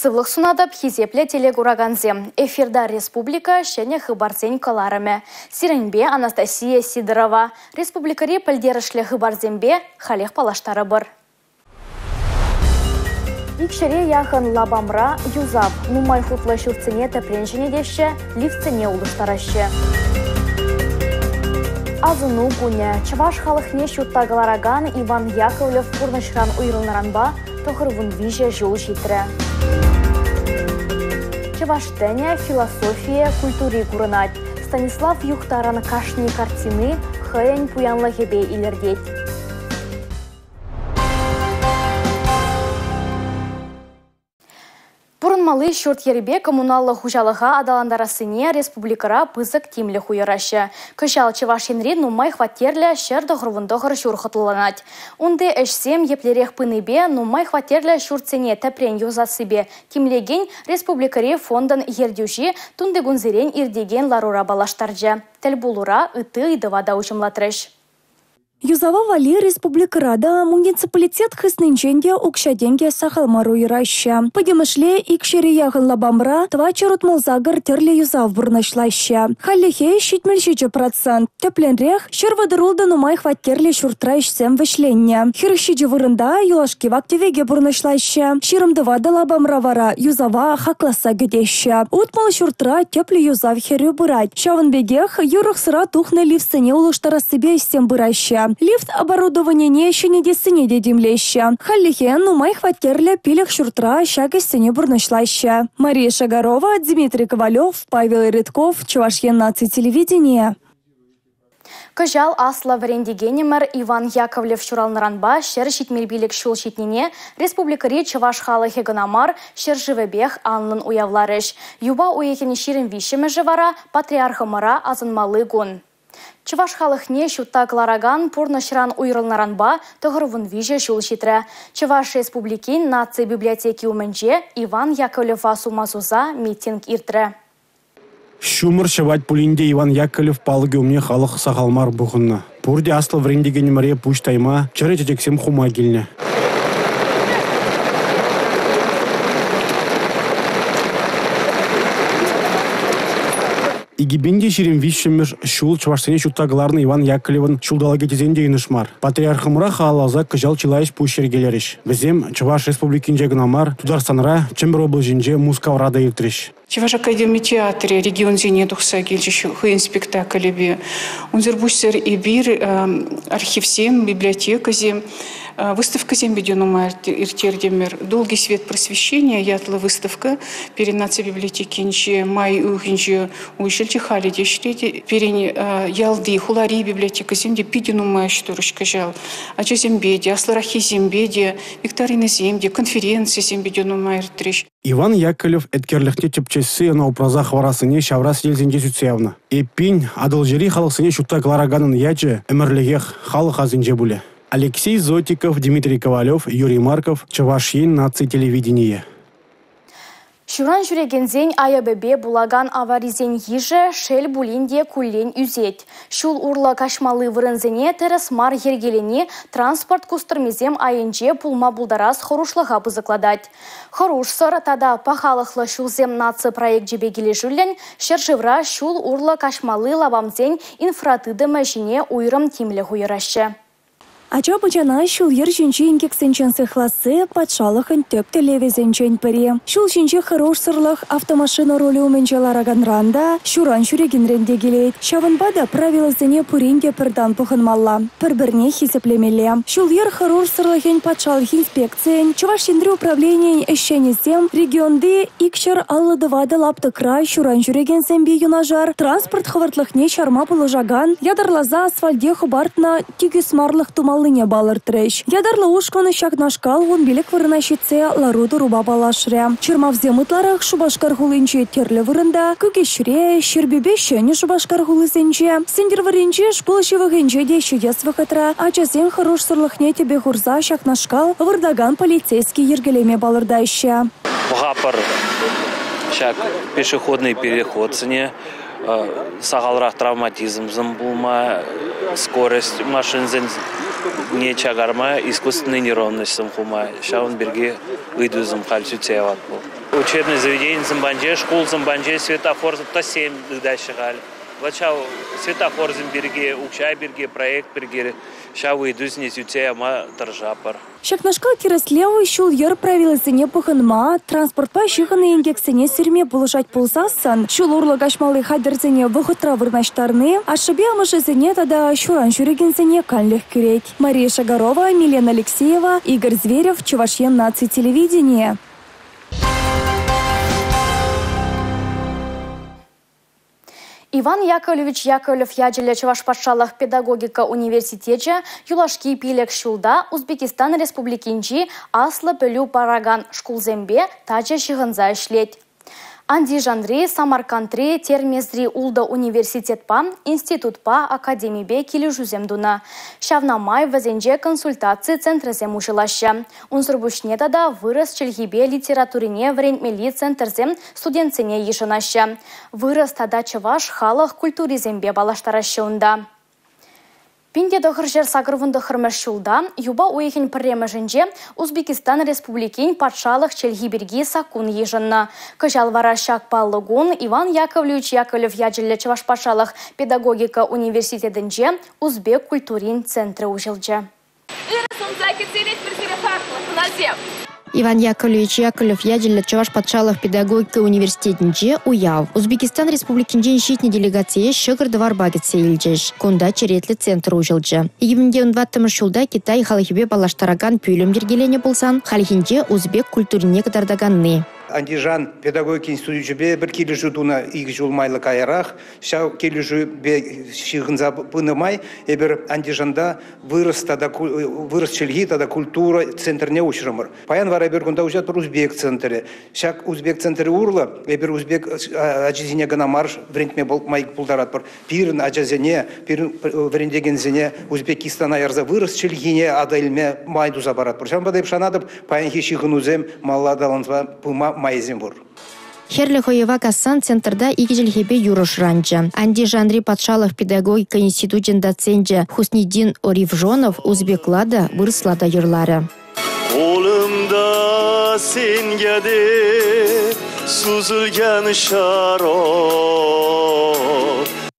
Сывлӑх сунатӑп, хисеплӗ телекуракансем. Эфирта республика ҫӗнӗ хыпарсен кӑларӑмӗ. Сирӗнпе Анастасия Сидорова. Республикӑри пӗлтерӗшлӗ хыпарсемпе халех паллаштарӑпӑр. Икҫӗре яхӑн лапамра юсав. Нумай хутлӑ ҫуртсене тӗпрен ҫӗнетеҫҫӗ, лифтсене улӑштараҫҫӗ. Асӑну кунӗ. Чӑваш халӑхне ҫутта кӑларакан Иван Яковлев пурнӑҫран уйрӑлнӑранпа 93 ҫул ҫитрӗ. Чӑваш тӗнӗ, философийӗ, культури курӑнать. Станислав Юхтарӑн кашни картини хӑйӗн пуянлӑхӗпе илӗртет. Пурӑнмалли ҫурт-йӗрпе коммуналлӑ хуҫалӑха аталантарассине республикӑра пысӑк тимлӗх уйӑраҫҫӗ. Кӑҫал Чӑваш Енри нумай хваттерлӗ 199 ҫур хӑтлӑланать. Унти ӗҫсем еплерех пынипе нумай хваттерлӗ ҫуртсене тӗпрен юсассипе тимлекен республикӑри фондӑн ертӳҫи тунтикунсерен иртекен ларура паллаштарчӗ. Тӗлпулура ытти ыйтӑва та уҫӑмлатрӗҫ. Юсава валли республикӑра та, муниципалитет хыснинчен те укҫа-тенкӗ сахал мар уйӑраҫҫӗ. Пӗтӗмӗшле икҫӗре яхӑн лапамра 468 тӗрлӗ юсав пурнӑҫлаҫҫӗ. Хальлӗхе 77%. Тӗплӗнрех 136 нумай хваттерлӗ ҫуртра ӗҫсем вӗҫленнӗ. 47 вырӑнта юлашки вак-тӗвеке пурнӑҫлаҫҫӗ. 24 лапамра вара юсава хакласса кӗтеҫҫӗ. 60 ҫуртра тӗплӗ юсав хӗрӳ пырать. Ҫавӑн пекех юрӑхсӑра тухнӑ лифтсене улӑштарассипе ӗҫсем пыраҫҫӗ. Лифт оборудованине ҫӗнетессине те тимлеҫҫӗ. Хальлӗхе нумай хваттерлӗ 5 ҫуртра ҫак ӗҫсене пурнӑҫлаҫҫӗ. Мария Шагарова, Дмитрий Ковалев, Павел Рыдков, Чӑваш Ен наци телевиденийӗ. Кӑҫал аслӑ вӗрентекенӗмӗр Иван Яковлев ҫуралнӑранпа 175 ҫул ҫитнине республикӑри чӑваш халӑхӗ кӑна мар, ҫӗршывӗпех анлӑн уявларӗҫ. Юпа уйӑхӗн 23-мӗшӗ вара патриархӑмӑра асӑнмалли кун. Чӑваш халӑхне ҫутта кӑларакан пурнӑҫран уйрӑлнӑранпа 93 ҫул ҫитрӗ. Чӑваш Республикин наци библиотеки умӗнче Иван Яковлева сума суса митинг иртрӗ. Ҫумӑр ҫӑвать пулин те Иван Яковлев палӑкӗ умне халӑх сахал мар пухӑннӑ. Пурте аслӑ вӗрентекенӗмӗре пуҫ тайма, чӗрӗ чечексем хума килнӗ. Икӗ пин те 23-мӗш ҫул чӑвашсене ҫутта кӑларнӑ Иван Яковлевӑн ҫулталӑкӗ тесен те йӑнӑш мар. Патриархӑмӑра халалласа кӑҫал чылай ӗҫ-пуҫ йӗркелерӗҫ. Вӗсем Чӑваш Республикинче кӑна мар, Тутарстанра, Чӗмпӗр облаҫӗнче, Мускавра та иртрӗҫ. Чӑваш академи театрӗ регионсене тухса килчӗҫ хӑйӗн спектаклӗпе. Унсӑр пуҫсӑр эпир архивсем, библиотекӑсем, выставкӑсем питӗ нумай ирттертӗмӗр. «Долгий свет просвещения» ятлӑ выставка пирӗн наци библиотекинче май уйӑхӗнче уҫӑлчӗ, халӗ те ӗҫлет. Пирӗн ялти, хулари библиотекӑсем те питӗ нумай ӗҫ турӗҫ кӑҫал. Ачасемпе те, аслӑраххисемпе те викторинӑсем те, конференцисем питӗ нумай иртрӗҫ. Иван Яковлев еткерлӗхне тӗпчесси ӑна упраса хӑварассине ҫавра сӗтелсенче сӳтсе явнӑ. Эппин, Атӑлҫири халӑхсене ҫутта кӑлараканӑн ячӗ ӗмӗрлӗхех халӑх асӗнче пулӗ. Алексей Зотиков, Дмитрий Ковалев, Юрий Марков, Чӑваш Ен наци телевиденийӗ. Ҫуран ҫӳрекенсен айӑпӗпе пулакан аварисен йышӗ, шел пулин те, куллен ӳсет. Ҫул урлӑ каҫмалли вырӑнсене тӗрӗс мар йӗркелени транспорт кустӑрмисем айӗнче пулма пултарас хӑрушлӑха пысӑклатать. Хӑрушсӑр тата пахалӑхлӑ ҫулсем наци проекчӗпе килӗшӳллӗн ҫӗршывра ҫул урлӑ каҫмалли лапамсен инфратытӑмӗ ҫине уйрӑм тимлӗх уйӑраҫҫӗ. Ача-пӑчана ҫул-йӗр ҫинчи инкексенчен сыхласси патшалӑхӑн тӗп тӗллевӗсенчен пӗри. Ҫул ҫинчи хӑрушсӑрлӑх автомашина рулӗ умӗнче лараканран та, ҫуран ҫӳрекенрен те килет. Ҫавӑнпа та правилӑсене пурин те пӗр тан пӑхӑнмалла, пӗр-пӗрне хисеплемелле. Ҫул-йӗр хӑрушсӑрлӑхӗн патшалӑх инспекцийӗн Чӑваш Енри управленийӗн ӗҫченӗсем регионти 254 лаптӑкра ҫуран ҫӳрекенсемпе юнашар транспорт хӑвӑртлӑхне чарма пулӑшакан ятарласа асфальте хӑпартнӑ тикӗсмарлӑх тумаллине палӑртрӗҫ. Ятарлӑ ушкӑн ҫакнашкал 15 вырӑна ҫитсе лару-тӑрупа паллашрӗ. Чӑрмавсем ытларах Шупашкар хулинчи тӗрлӗ вырӑнта, Кӳкеҫре, Ҫӗрпӳпе Ҫӗнӗ Шупашкар хулисенче, Сӗнтӗрвӑрринчи шкул ҫывӑхӗнче те ҫитес вӑхӑтра ачасен хӑрушсӑрлӑхне тӗпе хурса ҫакнашкал выртакан полицейски йӗркелеме палӑртаҫҫӗ. Пӑхатпӑр ҫак пешеходный переходсене, сахалрах травматизмсем пулма, скорость машинсене чакарма, искусственный неровностьсем хума. Ҫавӑн пирки ыйтусем халь сӳтсе яватпӑр. Учебное заведение сымбанче, шкул сымбанче, светофор тосем ыйтаҫҫӗ халь. Вот ҫав светофорсем пирки, укҫа пирки, проект пирки ҫав ыйтусене сӳтсе яма тӑрӑшатпӑр. Ҫакнашкал тӗрӗслев ҫул-йӗр правилисене пӑхӑнма, транспортпа ҫыхӑннӑ инкексене сирме пулӑшать пулсассӑн, ҫул урлӑ каҫмалли хатӗрсене вӑхӑтра вырнаҫтарни ашшӗпе амӑшӗсене тата ҫуран ҫӳрекенсене канлӗх кӳрет. Мария Шагарова, Милена Алексеева, Игорь Зверев, Чӑваш Ен наци телевиденийӗ. Иван Яковлевич Яковлев ячӗллӗ Чӑваш патшалӑх педагогика университечӗ юлашки 5 ҫулта Узбекистан Республикинчи аслӑ пӗлӳ паракан шкулсемпе тачӑ ҫыхӑнса ӗҫлет. Андижанри, Самаркандри, Термезри ултӑ университетпа, институтпа, академипе килӗшӳсем тунӑ. Ҫавна май вӗсенче консультаци центрӗсем уҫӑлаҫҫӗ. Унсӑр пуҫне тата вырӑс чӗлхипе литературине вӗрентмелли центрсем студентсене йышӑнаҫҫӗ. Вырӑс тата чӑваш халӑх культурисемпе паллаштараҫҫӗ унта. 1989 ҫулта юпа уйӑхӗн пӗрремӗшӗнче Узбекистан Республикин патшалӑх чӗлхи пирки саккун йышӑннӑ. Кӑҫал вара ҫак паллӑ кун Иван Яковлевич Яковлев ячӗллӗ Чӑваш патшалӑх педагогика университетӗнче узбек культурин центрӗ уҫӑлчӗ. Ырӑ сунса кӗтсе илетпӗр сире хаклӑ хӑнасем. Иван Яковлевич Яковлев ячӗллӗ Чӑваш патшалӑх педагогика университетӗнче уяв. Узбекистан Республикинчен ҫитнӗ делегацие ҫӑкӑр-тӑварпа кӗтсе илчӗҫ. Кунта черетлӗ центр уҫӑлчӗ. 2014 ҫулта Китай халӑхӗпе паллаштаракан пӳлӗм йӗркеленӗ пулсан, хальхинче узбек культурине кӑтартаканни. Андижан педагогика институчӗпе пӗр килӗшӳ тунӑ 2 ҫул майлӑ каярах. Ҫав килӗшӳпе ҫыхӑнса пынӑ май эпир Андижанта вырӑс тата вырӑс чӗлхи тата культура центрне уҫрӑмӑр. Паян вара эпир кунта уҫатпӑр узбек центрӗ. Ҫак узбек центрӗ урлӑ эпир узбек ачисене кӑна мар вӗрентме май пултаратпӑр. Пирӗн ачасене, пирӗн вӗрентекенсене Узбекистана ярса вырӑс чӗлхине ата илме май туса паратпӑр. Ҫавӑнпа та эп шанатӑп, паянхи ҫыхӑнусем малалла аталанса пыма майсем пур. Хӗрлӗ хӑйӑва кассан центрта икӗ чӗлхепе юрӑ шӑранчӗ. Андижанри патшалӑх педагогика институчӗн доценчӗ Хуснидин Оривжонов узбекла та, вырӑсла та юрларӗ. Qo'limda senga deb suzilgan sharob.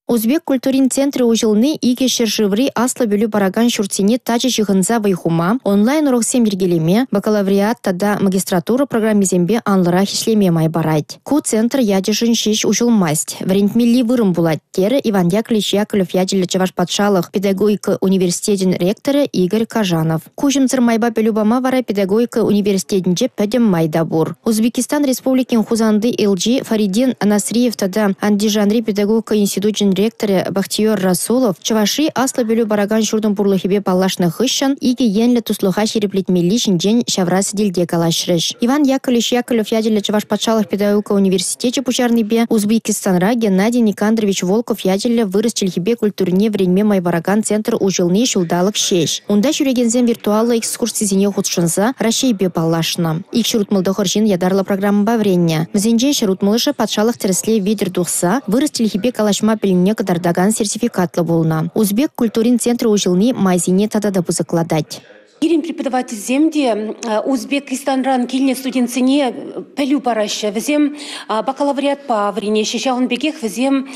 Узбек культурин центрӗ уҫӑлни икӗ ҫӗршыври аслӑ пӗлӳ паракан ҫуртсене тачӑ ҫыхӑнса вӑй хума, онлайн-уроксем йӗркелеме, бакалавриат тата магистратура программисемпе анлӑрах ӗҫлеме май парать. Ку центр ячӗшӗн ҫеҫ уҫӑлмасть, вӗрентмелли вырӑн пулать, терӗ Иван Яковлевич Яковлев ячӗллӗ Чӑваш патшалӑх педагогика университечӗн ректорӗ Игорь Кажанов. Куҫӑмсӑр майпа пӗлӳ пама вара педагогика университетӗнче пӗтӗм май та пур. Узбекистан Республикин Хусанти элчи Фаридин Насриев тата Андижанри педагогика институчӗн ректорӗ Бахтиёр Расулов Чӑвашри аслӑ пӗлӳ паракан ҫуртӑн пурлӑхӗпе паллашнӑ хыҫҫӑн икӗ енлӗ туслӑха ҫирӗплетмелли ҫинчен ҫавра сӗтелте калаҫрӗҫ. Иван Яковлевич Яковлев ячӗллӗ Чӑваш патшалӑх педагогика университечӗ пуҫарнипе Узбекистанра Геннадий Никандрович Волков ячӗллӗ вырӑс чӗлхипе культурине вӗренме май паракан центр уҫӑлни ҫулталӑк ҫеҫ. Унта ҫӳрекенсем виртуаллӑ экскурсисене хутшӑнса Раҫҫейпе паллашнӑ. 269 ҫын ятарлӑ программӑпа вӗреннӗ. Вӗсенчен 160-шӗ патшалӑх тӗрӗслев витӗр тухса вырӑс чӗлхипе калаҫма пӗлнине кӑтартакан сертификатлӑ пулнӑ. Узбек культурин центрӗ уҫӑлни майсене тата та пысӑклатать. Пирӗн преподавательсем те Узбекистанран килнӗ студентсене пӗлӳ параҫҫӗ. Вӗсем бакалавриатпа вӗренеҫҫӗ. Ҫавӑн пекех вӗсем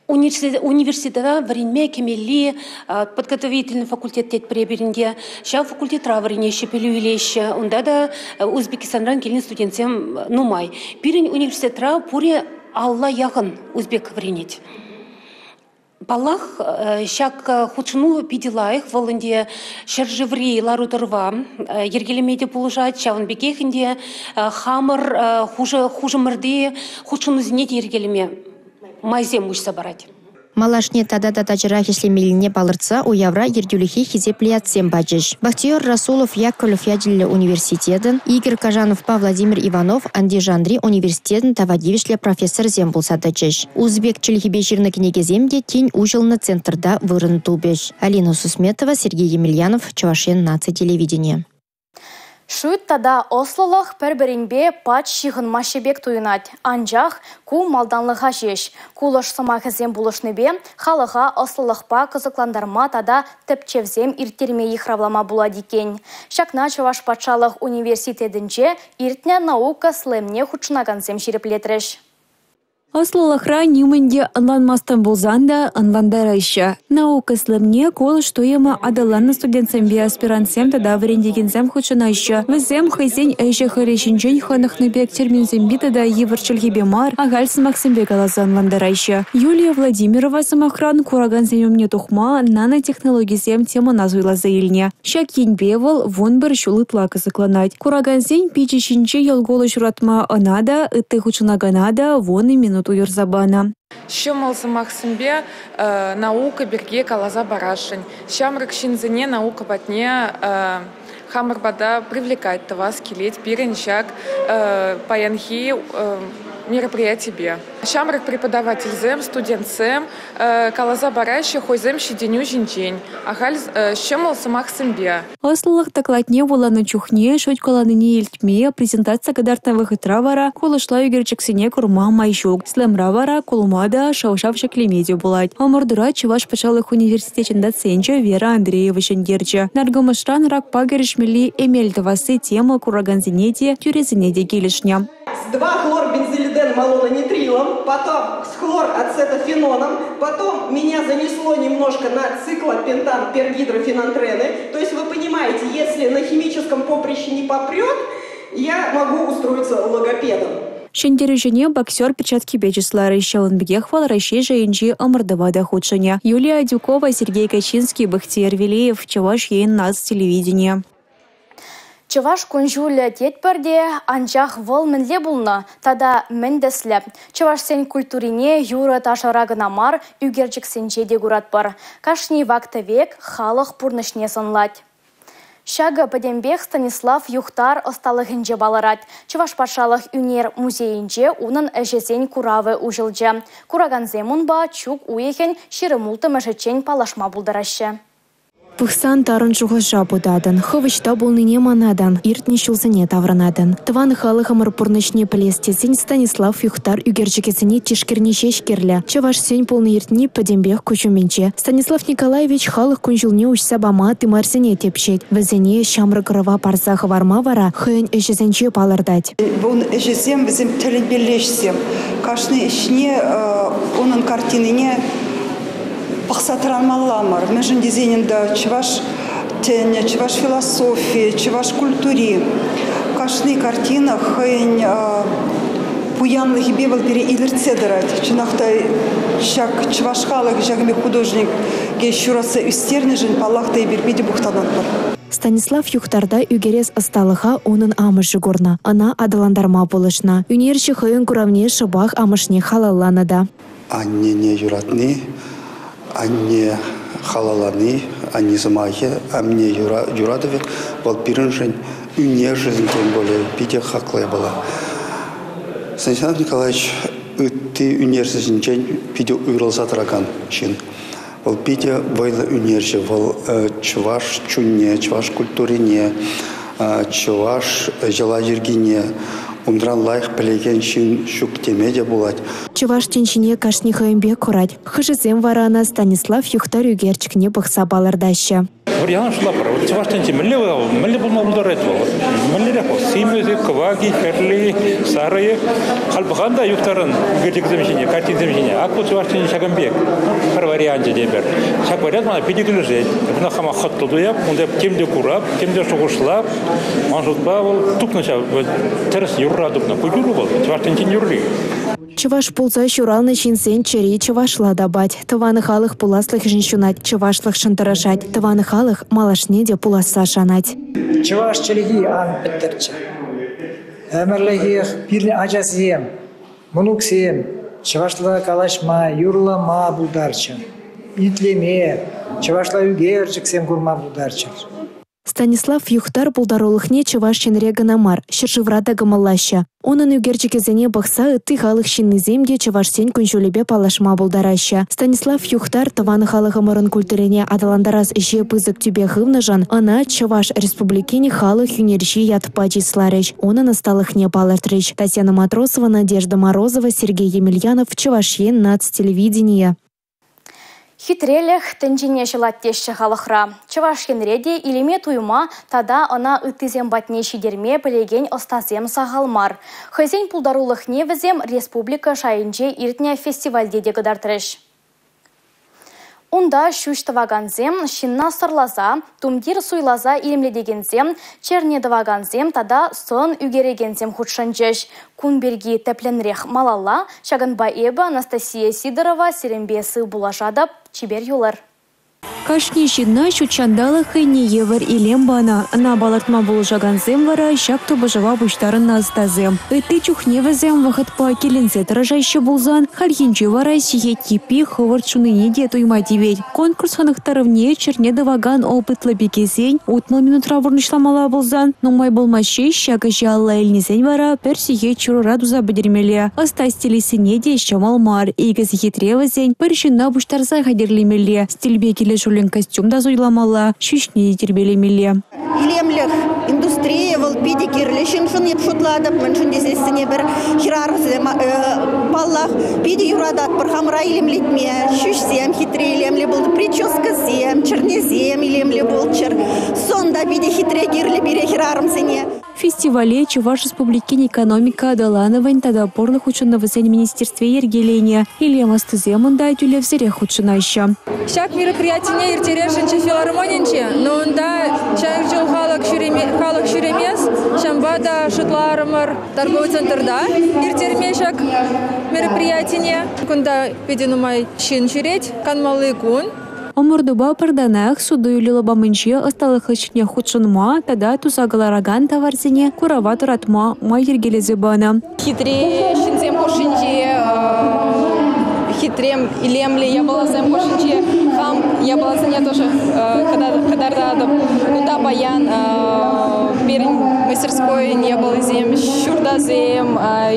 университета вӗренме кӗмелли подготовительный факультет тетпӗр эпир ӗнтӗ. Ҫав факультетра вӗренеҫҫӗ, пӗлӳ илеҫҫӗ. Унта та Узбекистанран килнӗ студентсем нумай. Пирӗн университетра пурӗ 50 яхӑн узбек вӗренет. Паллах, ҫак хутшӑну питӗ лайӑх. Вӑл ӗнтӗ ҫӗршыври лару-тӑрӑва йӗркелеме те пулӑшать. Ҫавӑн пекех ӗнтӗ хамӑр хушӑмӑрти хутшӑнусене те йӗркелеме майсем уҫса парать. Малашне тата та тачӑрах ӗҫлемеллине палӑртса уявра ертӳлӗхе хисеплӗ ятсем пачӗҫ. Бахтиёр Расулов Яковлев ячӗллӗ университетӑн, Игорь Кажановпа Владимир Иванов Андижанри университетӑн тава тивӗҫлӗ профессорсем пулса тӑчӗҫ. Узбек чӗлхипе ҫырнӑ кӗнекесем те тин уҫӑлнӑ центрта вырӑн тупӗҫ. Алина Сусметова, Сергей Емельянов, Чӑваш Ен наци телевиденийӗ. Шӳт тата ӑслӑлӑх пӗр-пӗринпе пач ҫыхӑнмаҫҫӗ пек туйӑнать. Анчах ку малтанлӑха ҫеҫ. Кулӑш сӑмахӗсем пулӑшнипе халӑха ӑслӑлӑхпа кӑсӑклантарма тата тӗпчевсем ирттерме йыхравлама пулать иккен. Ҫакна Чӑваш патшалӑх университетӗнче иртнӗ наука слэмне хутшӑнакансем ҫирӗплетрӗҫ. Ӑслӑлӑхра нимӗн те ӑнланмастӑн пулсан та ӑнлантараҫҫӗ. Наука слэмне кулӑш туйӑмӗ аталаннӑ студентсемпе аспирантсем тата вӗрентекенсем хутшӑнаҫҫӗ. Вӗсем хӑйсен ӗҫӗ-хӗлӗ ҫинчен хӑнӑхнӑ пек терминсемпе тата йывӑр чӗлхепе мар, ахаль сӑмахсемпе каласа ӑнлантараҫҫӗ. Юлия Владимирова, сӑмахран, куракансен умне тухма нанотехнологисем темӑна суйласа илнӗ. Ҫак енпе вӑл 11 ҫул ытла кӑсӑкланать. Куракансен пичӗ ҫинче йӑл кулӑ ҫуратма ӑна та, ытти хутшӑнакана та 10 минут уйӑрса панӑ. Ҫӑмӑл сӑмахсемпе наука пирки каласа парасшӑн. Ҫамрӑк ҫынсене наука патне хамӑр пата привлекать тӑвас килет пирӗн ҫак паянхи мероприятипе. Ҫамрӑк преподавательсем, студентсем каласа параҫҫӗ хӑйсем ҫитӗнӳ ҫинчен, ахаль ҫӑмӑл сӑмахсемпе. Ӑслӑлӑх докладне вуланӑ чухне шӳт каланине илтме, презентаци кӑтартнӑ вӑхӑтра вара кулӑшла ӳкерчӗксене курма май ҫук. Слэмра вара кулма та, шӑв-шав ҫӗклеме те пулать. Ӑмӑртура Чӑваш патшалӑх университечӗн доценчӗ Вера Андреева ҫӗнтерчӗ. Наркӑмӑшран ракпа кӗрешмелли эмел тӑвасси тема куракансене те, тӳресене те килӗшнӗ. С 2-хлорбензилиден малононитрилом, потом с хлорацетофеноном, потом меня занесло немножко на циклопентан пергидрофенантрены. То есть вы понимаете, если на химическом поприще не попрет, я могу устроиться логопедом. Ҫӗнтерӳҫӗне боксер перчаткипе чысларӗҫ. Ҫавӑн пекех вӑл Раҫҫей шайӗнчи ӑмӑртӑва та хутшӑнӗ. Юлия Адюкова, Сергей Качинский, Бахтияр Велеев, Чӑваш Ен наци телевиденийӗ. Чӑваш кун-ҫулӗ тетпӗр те, анчах вӑл мӗнле пулнӑ тата мӗн тӗслӗ? Чӑвашсен культурине юрӑ-ташӑра кӑна мар, ӳкерчӗксенче те куратпӑр. Кашни вак-тӗвек халӑх пурнӑҫне сӑнлать. Ҫакӑ пӗтӗмпех Станислав Юхтар ӑсталӑхӗнче палӑрать. Чӑваш патшалӑх ӳнер музейӗнче унӑн ӗҫӗсен куравӗ уҫӑлчӗ. Куракансем унпа чӳк уйӑхӗн 26-мӗшӗччен паллашма пултараҫҫӗ. Пӑхсан тарӑн шухӑша путатӑн, хӑв ӑҫта пулнине манатӑн, иртнӗ ҫулсене таврӑнатӑн. Тӑван халӑхӑмӑр пурнӑҫне пӗлес тесен Станислав Юхтар ӳкерчӗкӗсене тишкерни ҫеҫ кирлӗ. Чӑвашсен пулни-иртни пӗтӗмпех куҫ умӗнче. Станислав Николаевич халӑх кун-ҫулне уҫса пама тымарсене тӗпчет. Вӗсене ҫамрӑк ӑрӑва парса хӑварма вара хӑйӗн ӗҫӗсенче палӑртать. Ун ӗҫӗсем вӗсем тӗлӗнмелле ӗҫсем. Кашни ӗҫне унӑн картинине пӑхса тӑранмалла мар. Мӗншӗн тесен ӗнтӗ чӑваш тӗнӗ, чӑваш философийӗ, чӑваш культури кашни картина хӑйӗн пуянлӑхӗпе вӑл пире илӗртсе тӑрать. Чӑнах та ҫак чӑваш халӑхӗ ҫакӑн пек художнике ҫуратса ӳстернӗшӗн, паллах та, эпир питӗ мухтанатпӑр. Станислав Юхтарта ӳкерес ӑсталӑха унӑн амӑшӗ курнӑ, ӑна аталантарма пулӑшнӑ. Ӳнерҫӗ хӑйӗн куравне шӑпах амӑшне халалланӑ та. Аннене юратни, анне халаллани, анне сӑмахӗ, анне юратӑвӗ вӑл пирӗншӗн ӳнершӗн тем более питӗ хаклӑ япала. Станислав Николаевич ытти ӳнерҫӗсенчен питӗ уйрӑлса тӑракан ҫын. Вӑл питӗ вӑйлӑ ӳнерҫӗ, вӑл чӑваш чунне, чӑваш культурине, чӑваш йӑла-йӗркине унран лайӑх пӗлекен ҫын ҫук теме те пулать. Чӑваш тӗнчине кашни хӑйӗн пек курать. Хӑшӗсем вара ӑна Станислав Юхтар ӳкерчӗкне пӑхса палӑртаҫҫӗ. Пӗр ялан шутлатпӑр. Вот чӑваш тӗнчи мӗнле вӑл, мӗнле пулма пултарать вӑл? Мӗнлерех вӑл? Симӗс-и, кӑвак-и, хӗрлӗ-и, сарӑ-и? Халь пӑхан та Юхтарӑн ӳкерчӗкӗсем ҫине, картинсем ҫине. Ак ку чӑваш тӗнчи ҫакӑн пек. Пӗр варианчӗ тепӗр. Ҫак вариант мана питӗ килӗшет. Ӑна хама хӑтлӑ туяп, унта тем те курап, тем те шухӑшлап. Ман шутпа вӑл тупнӑ ҫав тӗрӗс юрра тупнӑ. Ку юрӑ вӑл, чӑваш тӗнчин юрри. Чӑваш пулса ҫуралнӑ ҫынсен чӗри чӑвашла тапать. Тӑван халӑх пуласлӑхӗшӗн ҫунать, чӑвашлӑхшӑн тӑрӑшать. Тӑван халӑх малашне те пуласса шанать. Чӑваш чӗлхи ан пӗттӗрччӗ. Ӗмӗрлӗхех пирӗн ачасем, мӑнуксем чӑвашла калаҫма, юрлама пултарччӑр, итлеме, чӑвашла ӳкерчӗксем курма пултарччӑр. Станислав Юхтар пултарулӑхне Чӑваш Енре кӑна мар, ҫӗршывра та кӑмӑллаҫҫӗ. Унӑн ӳкерчӗкӗсене пӑхса ытти халӑх ҫыннисем те чӑвашсен кун-ҫулӗпе паллашма пултараҫҫӗ. Станислав Юхтар тӑван халӑхӑмӑрӑн культурине аталантарас ӗҫе пысӑк тӳпе хывнӑшӑн ӑна Чӑваш Республикин халӑх ӳнерҫи ятпа чысларӗҫ, унӑн ӑсталӑхне палӑртрӗҫ. Татьяна Матросова, Надежда Морозова, Сергей Емельянов, Чӑваш Ен наци телевиденийӗ. Хитрелӗх тӗнчене ҫӑлать теҫҫӗ халӑхра. Чӑваш Енре те илеме туйма тата ӑна ыттисем патне ҫитерме пӗлекен ӑстасем сахал мар. Хӑйсен пултарулӑхне вӗсем республика шайӗнче иртнӗ фестивальте те кӑтартрӗҫ. Унта ҫӳҫ тӑвакансем, ҫынна сӑрласа, тумтир суйласа илемлетекенсем, чӗрне тӑвакансем тата сӑн ӳкерекенсем хутшӑнчӗҫ. Кун пирки тӗплӗнрех малалла. Ҫакӑнпа эпӗ, Анастасия Сидорова, сирӗнпе сыв пулашатӑп. Чипер юлӑр. Кашни ҫынна ҫут ҫанталӑк хӑйне евӗр илем панӑ. Ӑна палӑртма пулӑшакансем вара ҫак тупӑшӑва пуҫтарӑннӑ ӑстасем. Ытти чухне вӗсем вӑхӑтпа киленсе тӑрӑшаҫҫӗ пулсан, хальхинче вара сехет йӗппи хӑвӑрт шунине те туйма тивет. Конкурс хӑнӑхтарӑвне чӗрне тӑвакан опытлӑ пикесен 60 минутра пурнӑҫламалла пулсан, нумай пулмасть ҫеҫ ҫак ӗҫе алла илнисен вара пӗр сехет ҫурӑра туса пӗтермелле. Ӑста стилистсене те ҫӑмӑл мар. Икӗ сехетре вӗсен пӗр ҫынна пуҫтарса хатӗрлемелле, стильпе килӗшӳллӗн костюм та суйламалла, ҫӳҫне те тирпейлемелле. Илемлӗх индустрийӗ вӑл питӗ кирлӗ ҫыншӑн эп шутлатӑп, мӗншӗн тесессӗн эпир хӗрарӑмсем, паллах, питӗ юрататпӑр хамӑра илемлетме. Ҫӳҫсем хитре илемлӗ пултӑр, прическӑсем, чӗрнесем илемлӗ пулччӑр. Сӑн та питӗ хитре кирлӗ пире хӗрарӑмсене. Фестивале Чӑваш Республикин экономика аталанӑвӗн тата пурлӑх хутшӑнӑвӗсен министерстви йӗркеленӗ. Илем ӑстисем унта тӳлевсӗрех хутшӑнаҫҫӗ. Ҫак мероприятине ирттересшӗнччӗ филармонинче, но унта ҫак ҫул халӑх халӑх ҫӳремест, ҫавӑнпа та шутларӑмӑр торговый центрта ирттерме ҫак мероприятине. Кунта питӗ нумай ҫын ҫӳрет, канмалли кун. Ӑмӑртупа пӗр танах суту-илӳ лапамӗнче ӑсталӑх ӗҫне хутшӑнма тата туса кӑларакан таварсене курава тӑратма май йӗркелесе панӑ. Хитре ҫынсем хушшинче, хитре илемлӗ япаласем хушшинче хам япаласене тоже кӑтартатӑп. Кунта паян пирӗн мастерскойӗн япалисем, ҫуртасем,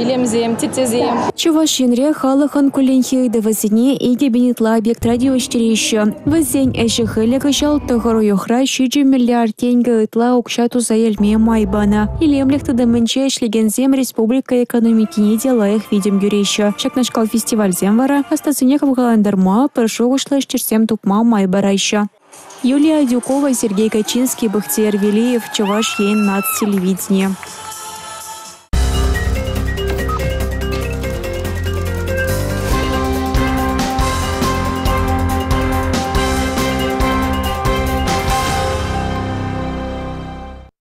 илемсем, теттесем. Чӑваш Енре халӑхӑн кулленхи ыйтӑвӗсене 2000 ытла объектра тивӗҫтереҫҫӗ. Вӗсен ӗҫӗ-хӗлӗ кӑҫал 9 уйӑхра 7 миллиард тенкӗ ытла укҫа туса илме май панӑ. Илемлӗх тытӑмӗнче ӗҫлекенсем республика экономикине те лайӑх витӗм кӳреҫҫӗ. Ҫакнашкал фестивальсем вара ӑстасене хавхалантарма, пӗр шухӑшлӑ ӗҫтешсем тупма май параҫҫӗ. Юлия Адюкова, Сергей Качинский, Бахтияр Велиев, Чӑваш Ен наци телевиденийӗ.